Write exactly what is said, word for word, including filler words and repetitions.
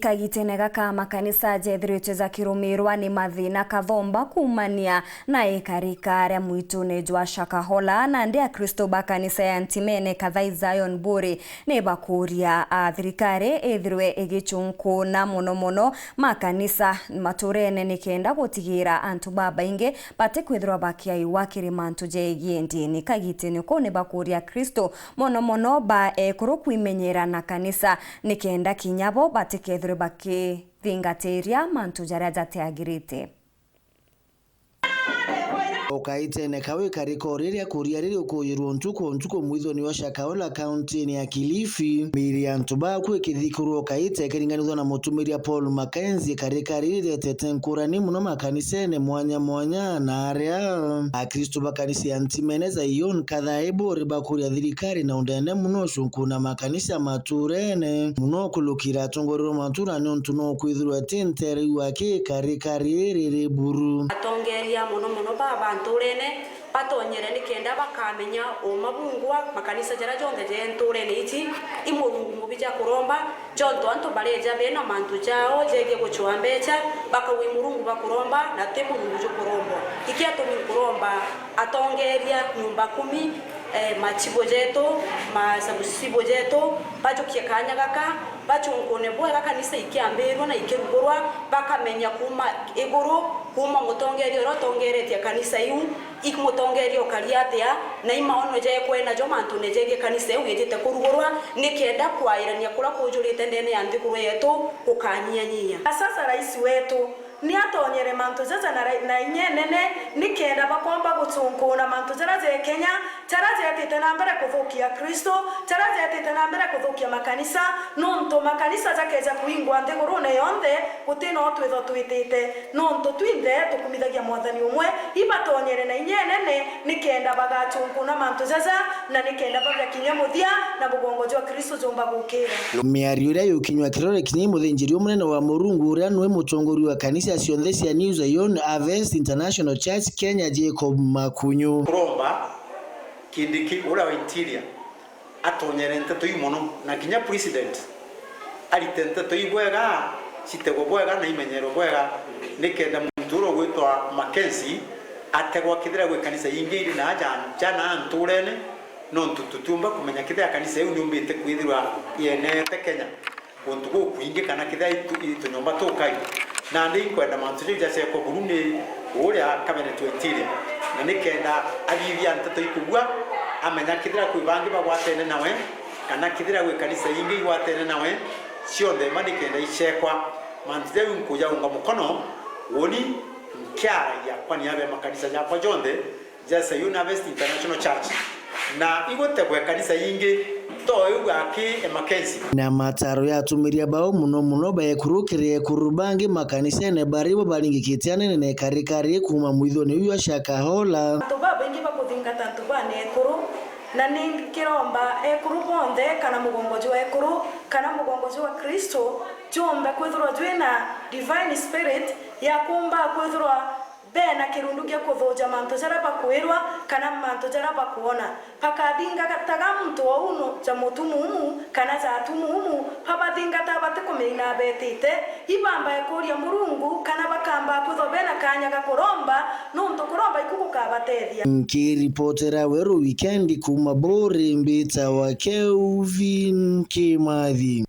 Kagitene gaka, makanisa jethiritwe jakirumirwa ni mathina kathomba kuumania na ikarika ria mwitune jwa Shakahola, nandi Akristo ba kanisa ya Ntimene Kathai Zion Buri ni bakuria, a, thirikari ithirwe igichunkuna mono mono makanisa maturene nikenda gutigira antu babaingi batikwithirwa bakiaiwa kiri mantu jegie ndini. Kagitene kau ni bakuria Akristo mono mono ba ekuru kwimenyera na kanisa, nikenda kinya bo batikethirwe bakithingatiria mantu jaria jatiagirite. Ukaitene kau ikarika o riria kuria riri ukuyirwo ntuku o ntuku mwithoni wa Shakahola, kauntini ya Kilifi. Miiri ya antu baku ikithikurwa ukaite ikiringanithwa na mutumiria Paul Mackenzie, ikarika riri riretete nkurani mono makanisene mwanya mwanya, na aria Akristo ba kanisa ya Ntimene Zion Kathai Buri bakuria thirikari na undene mono ucunkuna makanisa maturene, mono kulukira atongoria ba matura, niuntu no kwithirwa ti nteere iu aki ikarika riri ri buru. Atongeria mono mono ba banturene batonyere nikenda bakamenya uma bungwa makanisa jaria jonthe je nturene iji i Murungu mubi ja kuromba, jontu antu bareja bena mantu jao jegie gucwaa mbecha, bakauga i Murungu ba kuromba na ti Murungu jukurombwa. Ikiatumi nkuromba atongeria nyumba kumi, eh, machibo jetu, masabuchibo jetu, bajukie kanya gaka, bachunkune bwega kanisa ikiambirua na ikirugurwa, bakamenya kuuma iguru, kuuma mutongeria uria utongeretie kanisa iu, i mutongeria ukari atia, na i maono jekwena jo mantune jegie kanisa iu ijite kurugurwa, nikenda kwairania kuria kujurite ndene ya nthiguru yetu gukanyianyia. Na sasa rais wetu, ni atonyere mantu jaja na ra-, na inya inene, nikenda bakomba guchunkuna mantu jaria je Kenya, jaria jetite na mbere kuthukia Kristo, jaria jetite na mbere kuthukia makanisa, nontu makanisa jakeja kuingwa nthigurune yonthe, guti no twithwa twitite, nontu twinthe tukumithagia Mwathani umwe. Ibatonyere na inya inene, nikenda bagachunkuna mantu jaja, na nikenda babia kinya muthia, na mugongo jwa Kristo jumba gukira. Miario iria yukinywa kirore kinya i muthinjiri umunene wa Murungu, uria niwe mutongoria wa kanisa cionthe cia New Zion Harvest International Church Kenya, Jacob Makunyu. Kuromba Kindiki uria wa interior atonyere nteto iu mono, na kinya president arite nteto iu bwega, citegwe bwega na imenyerwe bwega, nikenda muntu uria ugwitwa Mackenzie ategwa kethira gwi kanisa ingi iri na aja nja na nturene, nontu tutiumba kumenya kethira kanisa iu niumbite kwithirwa yenete Kenya guntu gukwingi kana kethira itu-, itunyomba tukai. Nandi inkwenda mantu jau jacekwa buru ni uria cabinet wa interior, na nikenda athithia nteto ikubua, amenya kethira kwi bangi bagwatene nawe, kana kethira gwi kanisa ingi igwatene nawe, cionthe mma nikenda icekwa. Mantu jau nkujaunga mukono, uuni nkiaragia kwa niaba ya makanisa jakwa jonthe ja Sayuni Harvest International Church, na igutegwa kanisa ingi to iu aki e Mackenzie. Na mataro ya atumiria bao muno muno baekuru kiri ekuru bangi makanisene bari bo baringikite anene na ikarikari kuuma mwithoni uyu wa Shakahola. Antu babaingi bakuthingata antu bane ekuru, na ni nkiromba ekuru bonthe, kana mugongo jwa ekuru, kana mugongo jwa Kristo, jumbe kwithirwa jwina divine spirit ya kumba kwithirwa bena kirundu gia kuthuja mantu jaria bakwirwa kana mantu jaria bakwona. Bakathingataga muntu ou no ja mutumumu kana ja atumumu, babathingata batikumenya betite, ibamba ekuria Murungu kana bakamba kwithwa bena kanya ga kuromba, nontu kuromba iku gukabatethia. Nkiripotera Weru Wikendi kuuma Buri, mbitawa Kelvin Kimathi.